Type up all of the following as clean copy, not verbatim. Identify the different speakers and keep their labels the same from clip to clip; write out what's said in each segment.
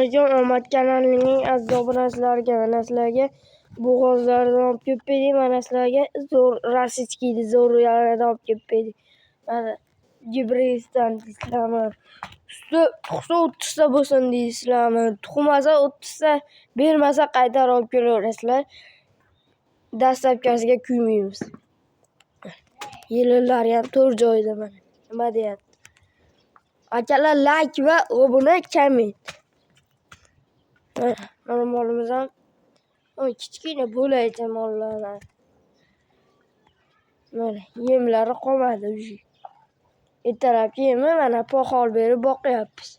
Speaker 1: alaykum, Omad kanalining aziz obunachilariga. Mana sizlarga bo'g'ozlardan olib kelib berdik. Mana sizlarga zo'r rossiyskiyni zo'rlaridan olib kelib berdik. Mana gibriddan deysizlarmi? Suti tug'sa 30 ta bo'lsin deysizlarmi? Tug'masa 30 ta bermasa qaytarib olib kelaverasizlar. Dastlabkasiga kuymaymiz. Yelinlari ham to'rt joyida mana. Nima deyapti? Akalar, like va obuna, komment. Mana molimiz ham kichkina bo'laycha mollardan. Mana yemlari qolmadi уже. Ertalabki yemi mana poxol berib boqyapmiz.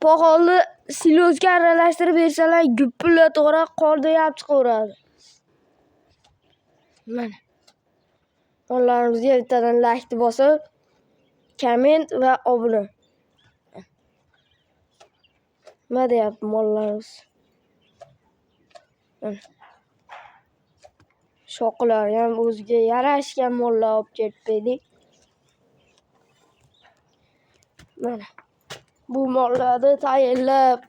Speaker 1: Poxolni silosga aralashtirib bersalar gupillatib qorda yab chiqaveradi. Mana mollarimizga bittadan laykni bosib, komment va obuna. Nima deyapti mollarimiz? Mana. Shoqilari ham o'ziga yarashgan mollar olib kelib berdik. Mana bu mollarni tayinlab,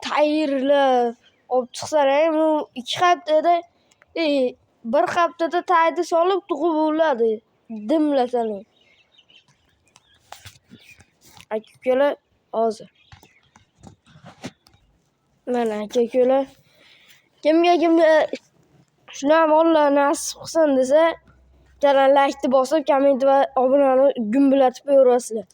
Speaker 1: tayyorlab olib chiqsalar ham u 2 haftada, 1 haftada taydi solib tug'ib bo'ladi. Dimlasalar. Aka ukalar hozir. Mana aka ukalar kimga kimga shunaqa mollar nasib qilsin desa, bittadan laykni bosib, komment va obunani gumbulatib qo'yaverasizlar.